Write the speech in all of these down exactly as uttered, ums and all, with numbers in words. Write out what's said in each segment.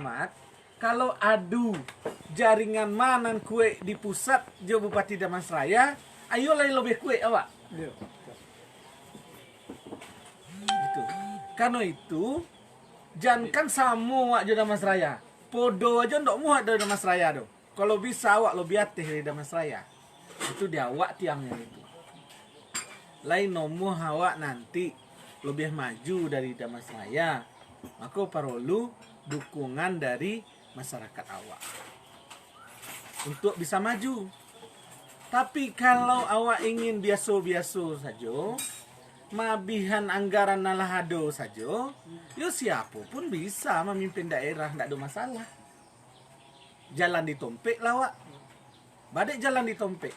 Mat, kalau adu jaringan ma nan kuaik di pusat jo Bupati Damansaraya, ayo lai lobiah kuaik awak. Iyo. Gitu. Karano itu, jankan samo awak jo Damansaraya. Podo ajo ndak muat dari Damansaraya tu. Kalau bisa awak lobiah ateh dari Damansaraya. Itu di awak tiangnyo itu. Lai nomuah awak nanti lobiah maju dari Damansaraya, mako parolu dukungan dari masyarakat awak untuk bisa maju. Tapi kalau awak ingin biaso-biaso sajo, maabihan anggaran nan lah ado sajo, yo siapo pun bisa mamimpin daerah, ndak ado masalah. Jalan ditompek lah awak. Badek jalan ditompek.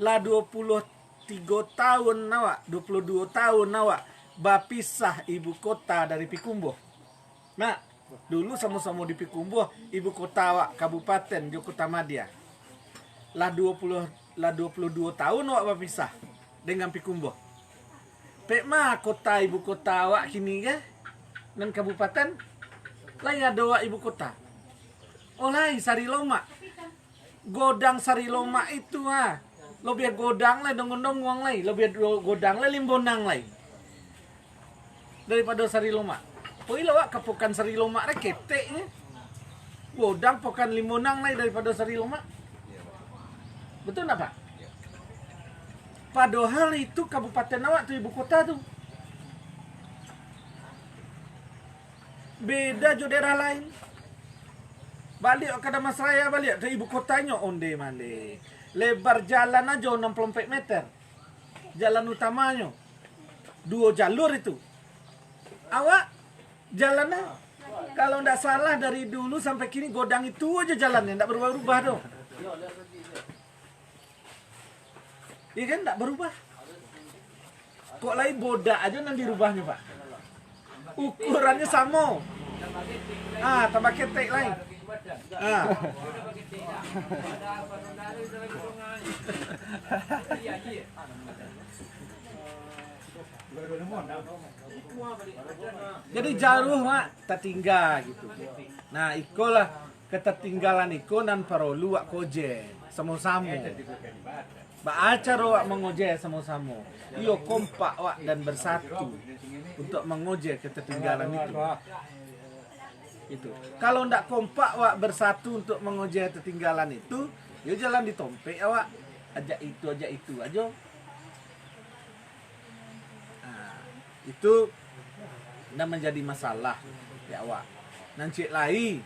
Lah duo puluah tigo taun awak, duo puluah duo taun awak bapisah ibu kota dari Pikumbuah. Nah, dulu samo-samo di Pikumbuah, ibu kota awak, kabupaten jo kota madia. Lah duo puluah, lah duo puluah duo taun awak bapisah dengan Pikumbuah. Pek ma kota ibu kota awak kini ko? Nan kabupaten? Lai ado awak ibu kota? Oh, lai, Sarilomak. Godang Sarilomak itu, ha. Lobiah godang lai, donguang-donguang lai. Lobiah do-, godang lai, Limbonang lai. Daripado Sarilomak. Poilah awak ka Pokan Sarilomak, rai keteknyo. Godang Pokan Limbonang lai daripado Sarilomak. Betul ndak, Pak? Padohal itu kabupaten awak tu, ibu kota tu. Beda jo daerah lain. Baliak ka Damansaraya, baliak ka ibu kotanyo, onde mande. Lebar jalan ajo anam puluah ampek meter. Jalan utamanyo. Duo jalur itu. Awak jalan, ah, kalau ndak salah dari dulu sampai kini godang itu ajo jalannyo, ndak barubah-rubah tu. Iya kan, ndak barubah. Kok lai bodak ajo nan dirubahnyo, Pak? Ukurannyo samo. Ah, tambah ketek lai. Ah. Jadi jaruah, Mak, tatingga gitu. Nah, ikolah katatinggalan iko nan parolu wak kojek samo-samo. Baa caro wak mangojek samo-samo? Iyo, kompak wak dan bersatu untuk mangojek katatinggalan itu. Itu. Kalau ndak kompak wak bersatu untuk mangojek katatinggalan itu, yo jalan ditompek awak. Ajak itu, ajak itu ajo. Nah, itu nan manjadi masalah di awak. Nan ciek lai,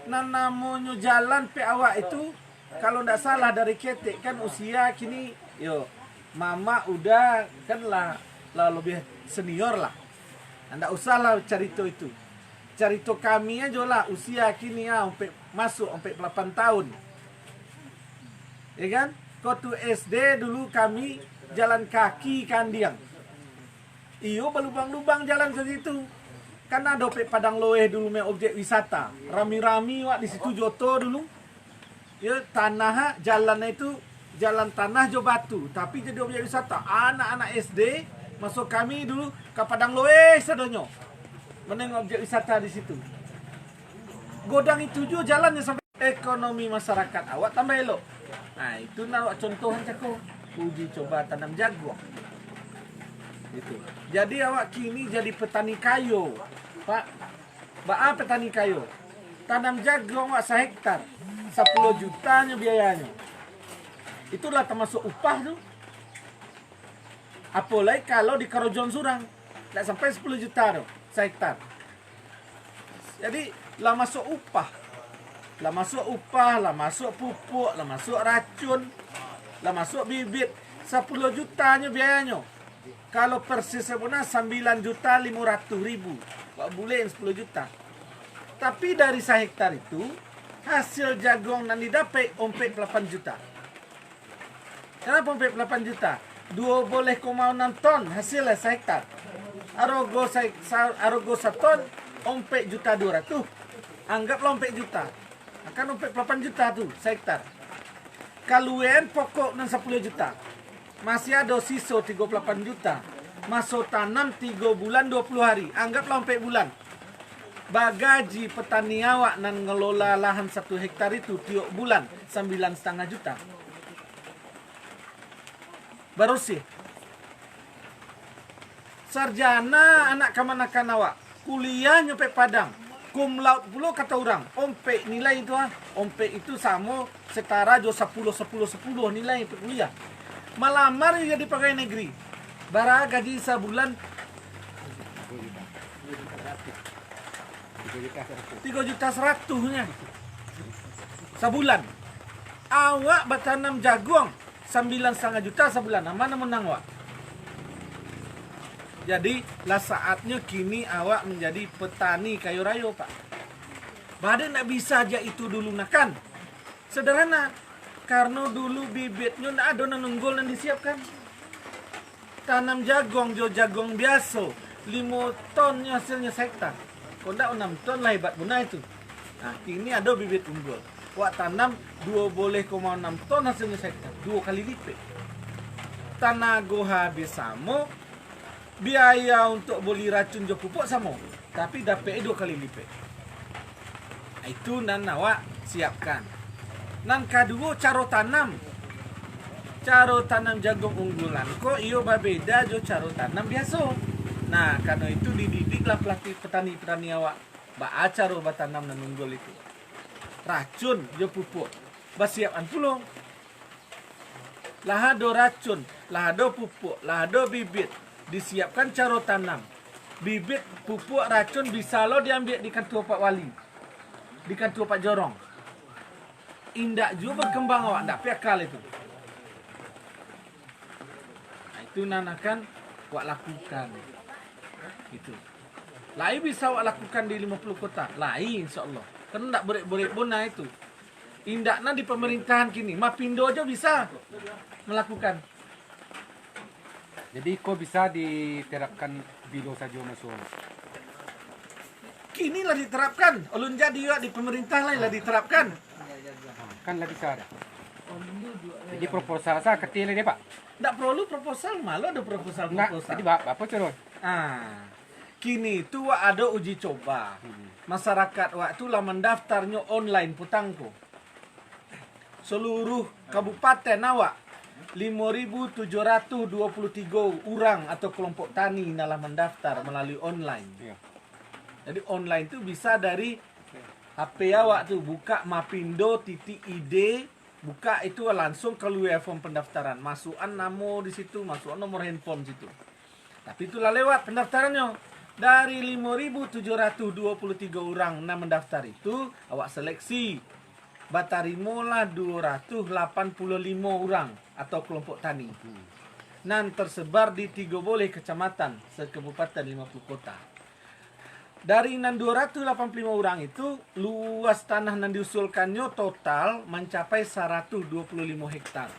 nan namonyo jalan pek awak itu, kalau ndak salah dari ketek kan usia kini, yo, mamak uda kan lah, lah lobiah senior lah. Ndak usahlah carito itu. Carito kami ajo lah, usia kini ah, ompek, masuk ompek palapan taun. Ya kan? Ko tu S D dulu kami jalan kaki ka Andiang. Iyo, balubang-lubang jalan ka situ. Kan ado pek Padang Loeh dulu, meh, objek wisata. Rami-rami wak di situ joto dulu. Yo, tanah, ah, jalan itu jalan tanah jo batu, tapi jadi objek wisata. Anak-anak S D maso kami dulu ka Padang Loeh sadonyo. Manengok objek wisata di situ. Godang itu juo jalannyo sampai ekonomi masyarakat awak tambah elok. Nah, itu nan awak contohan cako. Uji coba tanam jaguang. Itu. Jadi awak kini jadi petani kayo, Pak. Baa petani kayo? Tanam jaguang wak sahektar, sapuluah jutanyo biayanyo. Itulah tamasuak upah tu. Apolai kalau di karajoan surang, ndak sampai sapuluah juta tu sahektar. Jadi, lah masuak upah. Lah masuak upah, lah masuak pupuk, lah masuak racun, lah masuak bibit. Sapuluah jutanyo biayanyo. Kalau persis sabana, sambilan juta limo ratuih ribu. Wak bulehin sapuluah juta. Tapi dari sahektar itu, hasil jaguang nan didapek ompek palapan juta. Kanapo ompek palapan juta? Duo baleh koma anam ton hasil lah sahektar. Arogo sa-, sa-, arogo saton ompek juta duo ratuih. Anggaplah ompek juta. Kan ompek palapan juta tu sahektar. Kaluan pokok nan sapuluah juta. Masih ado siso tigo puluah lapan juta. Maso tanam tigo bulan duo puluah hari. Anggaplah ompek bulan. Bagaji petani awak nan ngelola lahan satu hektar itu tiok bulan sambilan satangah juta. Barosih. Sarjana anak kamanakan awak, kuliahnyo pek Padang, cum laude pulo kato urang, ompek nilai itu ah. Ompek itu samo setara jo sapuluh, sapuluh, sapuluh nilai pek kuliah. Malamar jadi pagawai negeri. Bara gaji sabulan? Tigo juta saratuhnyo sabulan. Awak batanam jaguang sambilan satangah juta sabulan. Nah, ma nan menang awak? Jadi, lah saatnyo kini awak manjadi petani kayo rayo, Pak. Bade nak bisa jak itu dulu nakan. Sederhana, karno dulu bibitnyo ndak ado nan unggul nan disiapkan. Tanam jaguang jo jaguang biaso, limo ton nyo hasilnyo sahekta. Kok ndak anam ton lah hebat bana itu. Nah, kini ado bibit unggul. Wak tanam duo boleh koma anam ton hasilnyo sahekta, duo kali lipek. Tanago habih samo, biaya untuak boli racun jo pupuak samo, tapi dapek duo kali lipek. Itu nan awak siapkan. Nan kaduo, caro tanam. Caro tanam jaguang unggulan ko iyo babeda jo caro tanam biaso. Nah, karano itu dididiklah pelatih petani-petani awak baa caro batanam nan unggul itu. Racun jo pupuak basiapan pulo. Lah ado racun, lah ado pupuak, lah ado bibit, disiapkan caro tanam. Bibit, pupuak, racun bisa lo diambiak di kantua Pak Wali, di kantua Pak Jorong. Indak juo berkembang awak, ndak piakal itu. Nah, itu nan akan wak lakukan. Itu. Lai bisa wak lakukan di limo puluh kota? Lai, insya Allah. Kan ndak borek-borek bona itu. Indak nan di pemerintahan kini, mapindo jo bisa melakukan. Jadi, iko bisa diterapkan bilo sajo masuak? Kini lah diterapkan. Ulun jadi juga di pemerintah lain lah diterapkan. Kan lah bisa dah. Jadi, proposal sa kecil ini, Pak? Ndak perlu proposal, malu ada proposal-proposal. Ndak, jadi ba-, apa tu? Ah, kini tu wak ado uji coba. Hmm. Masyarakat wak tu lah mandaftarnyo online putang ko. Seluruh kabupaten awak, limo ribu tujuh ratus dua puluh tigo urang atau kelompok tani nan lah mandaftar melalui online. Iya. Jadi online tu bisa dari H P awak tu, buka mapindo titik I D, buka itu langsung kalua form pendaftaran. Masuakan namo di situ, masuakan nomor handphone situ. Tapi itulah lewat pendaftarannyo. Dari limo ribu tujuh ratus dua puluh tigo urang nan mandaftar itu, awak seleksi. Batarimolah duo ratus lapan puluh limo urang atau kelompok tani. Hmm. Nan tersebar di tigo boleh kecamatan, sekabupaten limo puluh kota. Dari nan duo ratus lapan puluh limo urang itu, luas tanah nan diusulkannyo total mancapai saratus duo puluh limo hektar.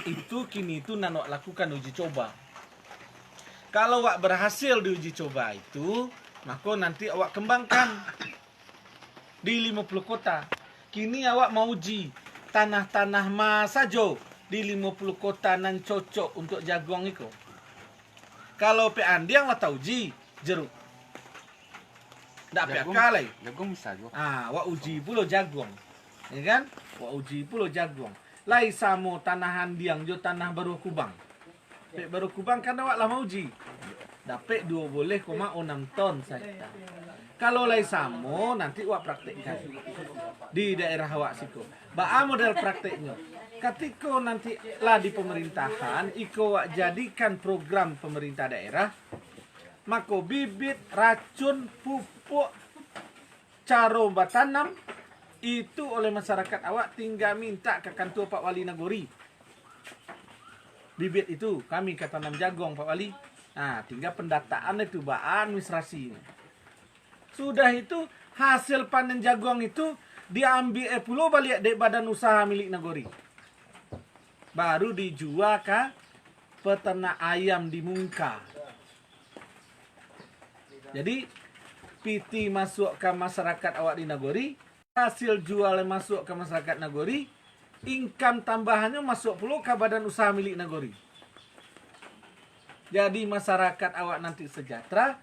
Itu kini tu nan awak lakukan uji coba. Kalau awak berhasil di uji coba itu, mako nanti awak kembangkan di limo puluh kota. Kini awak mauji tanah-tanah ma sajo di limo puluh kota nan cocok untuak jaguang iko. Kalau pek andiang lah tauji, jeruk. Ndak pek Jagung, aka lai. Jagung bisa juo. Ah, wak uji pulo jaguang. Ya kan? Wak uji pulo jaguang. Lai samo tanah andiang jo tanah baruah kubang. Pek baruah kubang kan awak lah mauji. Dapek duo boleh koma onam ton sahekta. Kalau lai samo, nanti wak praktekkan di daerah awak siko. Baa model prakteknyo? Katiko nanti lah di pemerintahan, iko wak jadikan program pemerintah daerah, mako bibit, racun, pupuak, caro batanam, itu oleh masyarakat awak tingga mintak ka kantua Pak Wali Nagori. Bibit itu kami ka tanam jaguang, Pak Wali. Nah, tingga pendataan itu, baa administrasi. Sudah itu, hasil panen jaguang itu diambiak pulo baliak dek badan usaha milik nagori. Baru dijua ka peternak ayam di Mungka. Jadi, pitih masuak ka masyarakat awak di nagori, hasil jual masuak ka masyarakat nagori, income tambahannyo masuak pulo ka badan usaha milik nagori. Jadi, masyarakat awak nanti sejahtera,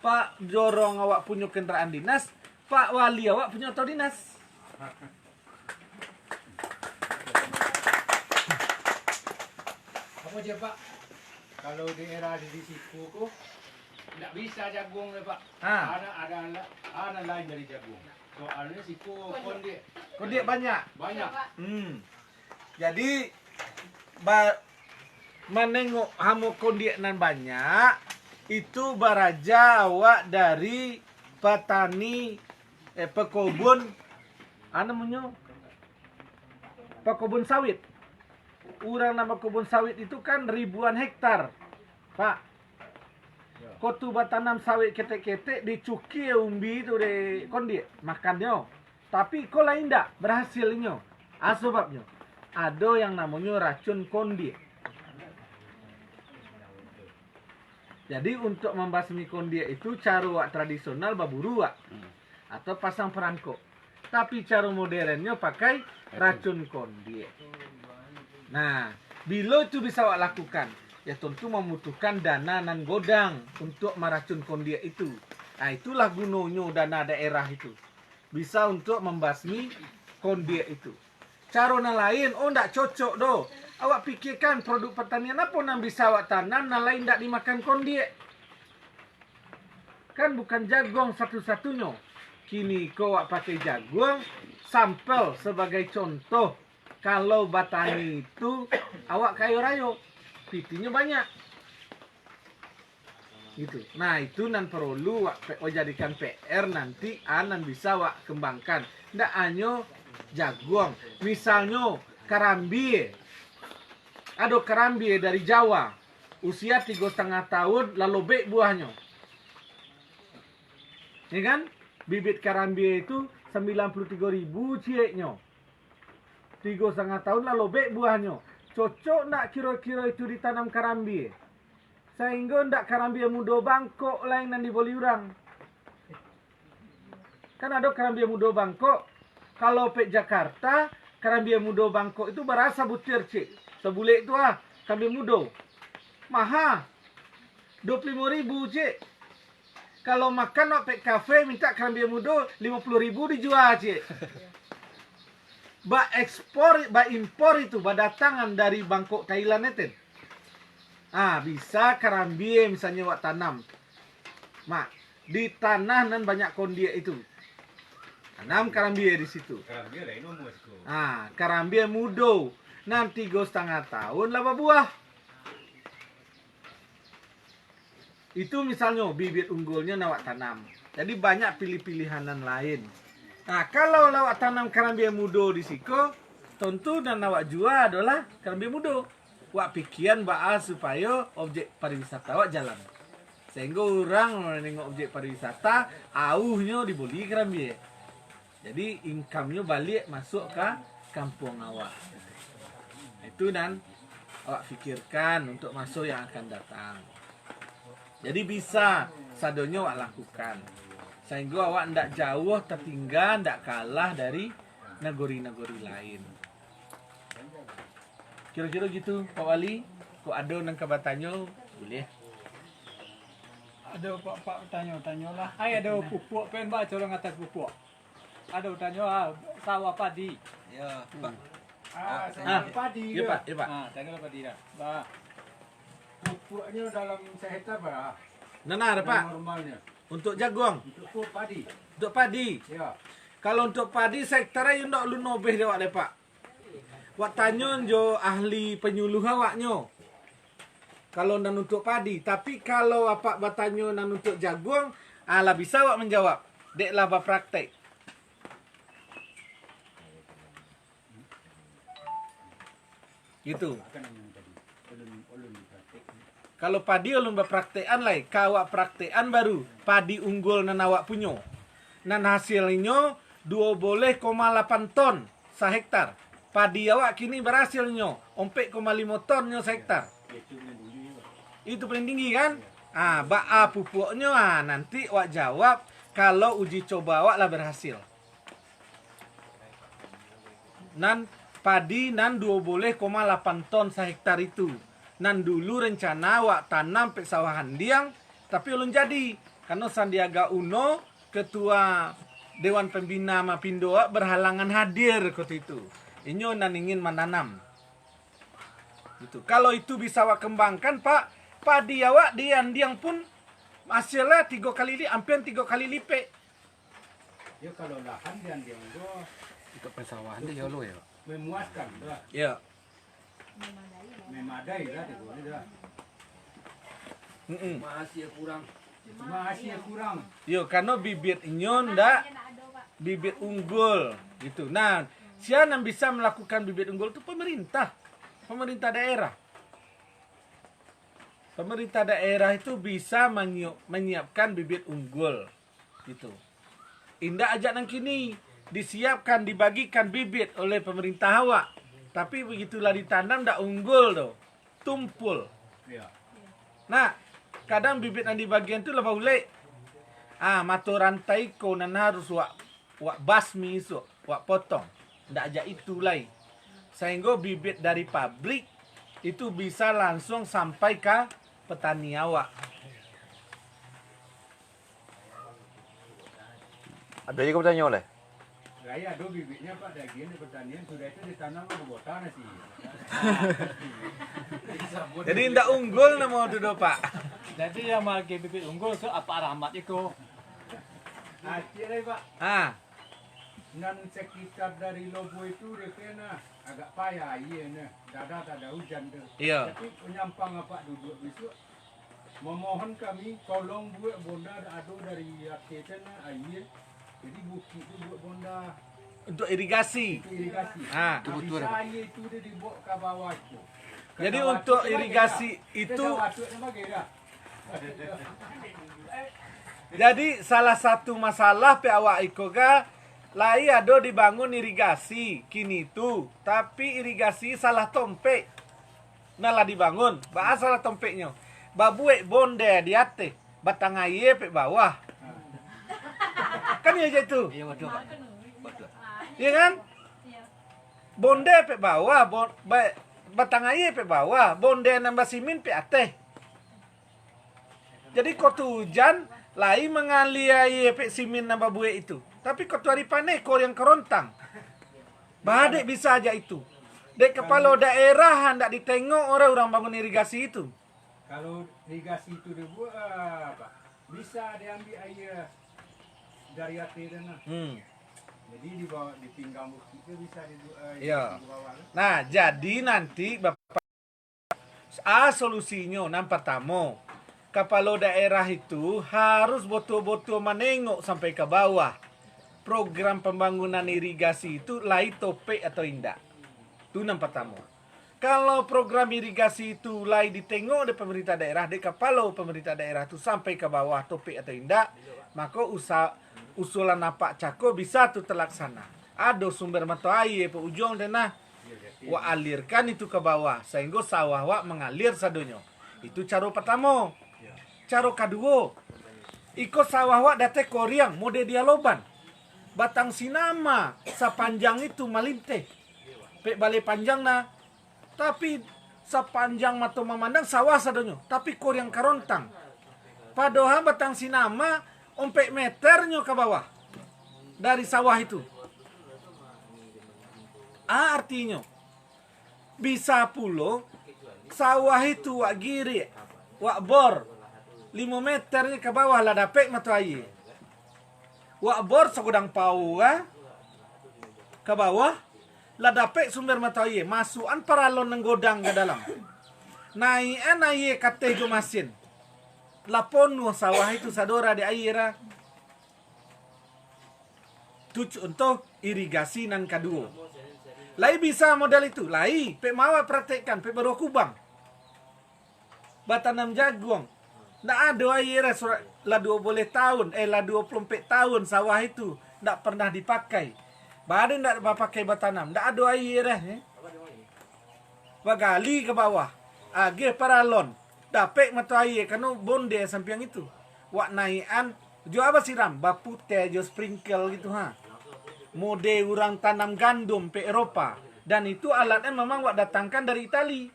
Pak jorong awak punyo kendaraan dinas, Pak Wali awak punyo oto dinas. Apo je, Pak? Kalau daerah di siko ko, ndak bisa jaguang deh, Pak. Ha. Ada, ada, ada lain dari jaguang. Soalnyo siko kondiak. Kondiak banyak. Banyak. Hmm. Jadi, ba-, manengok hamo kondiak nan banyak, itu baraja awak dari patani, eh, pekobun, a namonyo, pekobun sawit. Urang nan bakobun sawit itu kan ribuan hektar, Pak. Ko tu batanam sawit ketek-ketek, dicukie umbi tu dek kondiak, makannyo. Tapi ko lai indak barasil inyo. A sababnyo, ado yang namonyo racun kondiak. Jadi, untuak mambasmi kondiak itu, caro wak tradisional baburu, Wak. Hmm. Atau pasang perangkok. Tapi, caro moderennyo pakai racun kondiak. Nah, bilo itu bisa wak lakukan? Ya, tentu mambutuhkan dana nan godang untuak maracun kondiak itu. Nah, itulah gunonyo dana daerah itu. Bisa untuak mambasmi kondiak itu. Caro nan lain, oh, ndak cocok doh. Awak pikiekan produk pertanian apo nan bisa awak tanam nan lai ndak dimakan kondiak. Kan bukan jaguang satu-satunyo. Kini ko awak pakai jaguang, sampel sabagai contoh. Kalau batani tu awak kayo rayo, pitinyo banyak. Gitu. Nah, itu nan paralu wak pe-, wak jadikan P R nanti, a, nan bisa wak kembangkan. Ndak hanyo jaguang. Misalnyo, karambie. Ado karambie dari Jawa, usia tigo satangah tahun, lah lobek buahnyo. Ya kan? Bibit karambie itu sambilan puluah tigo ribu cieknyo. Tigo satangah tahun lah lobek buahnyo. Cocok ndak kiro-kiro itu ditanam karambie? Sainggo ndak karambie mudo Bangkok lai nan diboli urang. Kan ado karambie mudo Bangkok. Kalau pek Jakarta, karambie mudo Bangkok itu barasa butir, cik. Sabulek tu ah, karambie mudo. Maha. Dua puluh limo ribu, cik. Kalau makan wak pek kafe, mintak karambie mudo, limo puluah ribu dijua, cik. Baekspor, baimpor itu, badatangan dari Bangkok, Thailand, eten. Ah, bisa karambie misalnyo wak tanam. Mak, di tanah nan banyak kondiak itu. Tanam karambie di situ. Karambie lain umur siko. Ah, karambie mudo. Nan tigo satangah tahun lah babuah. Itu misalnyo bibit unggulnyo nan awak tanam. Jadi banyak pilih-pilihan nan lain. Nah, kalau lah awak tanam karambie mudo di siko, tontu nan awak jua adolah karambie mudo. Wak pikian baa supayo objek pariwisata awak jalan. Sahinggo urang nengok objek pariwisata, auhnyo diboli karambie. Jadi, income-nyo baliak masuak ka kampuang awak. Itu nan awak pikirkan untuk maso yang akan datang. Jadi, bisa sadonyo awak lakukan. Sahinggo awak ndak jauah tatingga, ndak kalah dari nagori-nagori lain. Kiro-kiro gitu, Pak Wali. Kok ado nan ka batanyo, buliah. Ado, Pak, Pak, tanyo, tanyolah. Ai, ado pupuak pen, Pak, colong atas pupuak. Ado tanyo, ah, sawah padi. Ya, Pak. Ah, sawah padi. Ya, Pak, ya, Pak. Ah, tanyolah padi dah. Bah. Pupuaknyo dalam sahektar bara? Nah, nah, Pak. Normalnyo. Untuk jaguang. Untuk padi. Untuk padi. Ya. Kalau untuk padi, sahektar ayo ndak ulun obeh dek awak deh, Pak. Wak tanyo jo ahli panyuluah awaknyo. Kalau nan untuak padi, tapi kalau apak batanyo nan untuak jaguang, ah, lah bisa awak manjawab, dek lah bapraktek. Gitu. Kalau padi ulun bapraktekan lai, ka awak praktekan baru, padi unggul nan awak punyo. Nan hasilnyo duo boleh koma lapan ton sahektar. Padi awak kini barasilnyo ompek koma limo ton nyo sahektar. Itu paling tinggi kan? Ah, baa pupuaknyo, ah, nanti awak jawab kalau uji coba awak lah berhasil. Nan padi nan duo boleh koma lapan ton sahektar itu. Nan dulu rencana awak tanam pek sawah andiang, tapi ulun jadi. Karano Sandiaga Uno, ketua Dewan Pembina Mapindo awak berhalangan hadir waktu itu. Inyo nan ingin mananam. Gitu. Kalau itu bisa awak kembangkan, Pak, padi awak di Andiang pun hasilnya tiga kali li-, hampir tiga kali lipek. Yo, kalau lahan di Andiang tu Untuk persawahan tu yo lo yo. Memuaskan tu lah. Ya. Memadai lah, dia boleh dah. Mm-mm. Cuma hasil kurang. Cuma hasil kurang. Yo, karano bibit inyo ndak bibit unggul gitu. Nah, sia nan bisa melakukan bibit unggul tu pemerintah. Pemerintah daerah. Pemerintah daerah itu bisa manyiap-, menyiapkan bibit unggul gitu. Indak ajak nan kini disiapkan, dibagikan bibit oleh pemerintah awak. Tapi begitulah ditanam, ndak unggul tu. Tumpul. Iya. Nah, kadang bibit nan dibagian tu lah baulek. Ah, mato rantai ko nan harus wak, wak basmi isuak, wak potong. Ndak ajak itu lai. Sahinggo bibit dari pabrik itu bisa langsung sampai ka petani awak. Ado juo ka batanyo lai? Lai ado bibitnyo, Pak, dagian di pertanian, sudah itu ditanam di bota nasi. Jadi, indak unggul namo tu doh, Pak. Jadi, yang maagiah bibit unggul tu Apak Rahmat iko. Acik lai, Pak. Ha. Nan sekitar dari Lobo itu, dia kena agak payah aia, nah. Dada tak ada hujan tu. Iya. Tapi penyampang Apak duduk besok, memohon kami, tolong buek bonda ado dari ateh tu, nah, aia. Jadi bukik tu buek bonda. Untuk irigasi. Untuk irigasi. Ha. Nah, bisa aia itu dia dibawa ka bawah tu. Jadi, untuk irigasi itu, jadi, salah satu masalah pe awak iko ka, lai ado dibangun irigasi kini tu, tapi irigasi salah tompek. Nan lah dibangun, baa salah tompeknyo? Babuek bonde di ateh, batang aia pek bawah. Kan iyo je tu? Iyo, batua, Pak. Batua. Iyo kan? Bonde pek bawah, bon-, ba-, batang aia pek bawah, bonde nan basimin pek ateh. Jadi, ko tu ujan, lai mangalia aia pek simin nan babuek itu. Tapi, ko tu ari paneh, koriang karontang. Baa dek bisa aja itu. Dek kapalo daerah handak ditengok urang-urang bangun irigasi itu. Kalau irigasi itu dibuek, ah, Pak, bisa diambil aia dari ateh tu, nah. Hmm. Jadi, dibawa, di pinggang bukik tu bisa dibuek, ah, Iya. Di bawah tu. Nah, jadi nanti Bapak A, solusinyo, nan partamo, kapalo daerah itu harus botul-botul manengok sampai ka bawah, program pambangunan irigasi itu lai topek atau indak. Tu nan partamo. Kalau program irigasi itu lai ditengok dek pamarintah daerah, dek kapalo pamarintah daerah tu sampai ka bawah topek atau indak, mako usa-, usulan Apak cako bisa tu talaksana. Ado sumber mato aia, Pak, ujuang tu nah. Wak alirkan itu ka bawah, sainggo sawah wak mangalir sadonyo. Itu caro partamo. Caro kaduo, iko sawah wak dateh koriang, model di Aloban. Batang sinama sapanjang itu malinteh. Pek baleh panjang nah. Tapi sapanjang mato mamandang sawah sadonyo, tapi koriang karontang. Padohal batang sinama ompek meternyo ka bawah dari sawah itu. A, artinyo, bisa pulo sawah itu wak girik, wak bor, limo meternyo ka bawah lah dapek mato aia. Wak bor sagodang paua ka bawah, lah dapek sumber mato aia, masuakan paralon nan godang ka dalam. Naiakan aia kateh jo masin. Lah ponuah sawah itu sadora dek aia. Tu contoh irigasi nan kaduo. Lai bisa model itu? Lai, pek mawak praktekkan, pek baruah kubang. Batanam jaguang. Ndak ado aia lah, sura-, lah duo boleh tahun, eh, lah duo puluah ompek tahun sawah itu ndak pernah dipakai. Baa dek ndak bapakai batanam, ndak ado aia lah, eh. Bagali ka bawah, agiah paralon, dapek mato aia, kano bonde sampiang itu. Wak naiakan, jo a basiram, baputeh jo sprinkle gitu, ha. Mode urang tanam gandum pek Eropa, dan itu alatnyo memang wak datangkan dari Itali.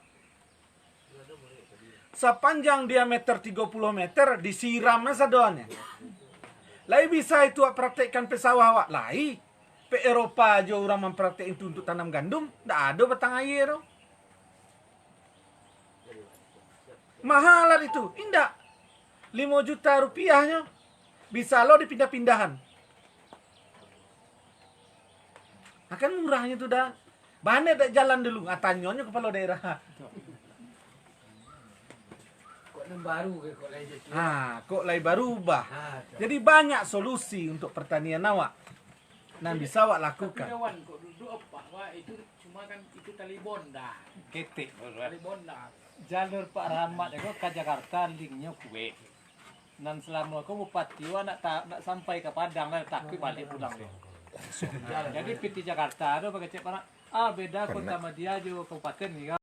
Sapanjang diameter tigo puluh meter, disiram sadonyo. Lai bisa itu awak praktekkan pe sawah awak lai. Pe Eropa ajo urang mampraktek itu untuk tanam gandum, ndak ado batang aia tu. Mahal lah itu, indak. Limo juta rupiahnyo, bisa lo dipindah-pindahan. Akan murahnyo tu dah. Bana dak jalan dulu, ah, tanyonyo kapalo daerah. Kok nan baru ke, kok lai jatuah? Ha, kok lai barubah. Ha, tu. Jadi banyak solusi untuk pertanian awak nan bisa awak lakukan. Tapi, Wan, kok duduk apak, Wak, itu cuma kan itu tali bonda. Ketek, Wan. Tali bonda. Jalur Pak Rahmat ko ka Jakarta linknyo kuek. Nan salamo ko bupati wak nak ta-, nak sampai ka Padang lah, takuik baliak pulang tu. Jadi piti Jakarta tu bakecek parak, ah, beda kota Madya jo kabupaten ni kan.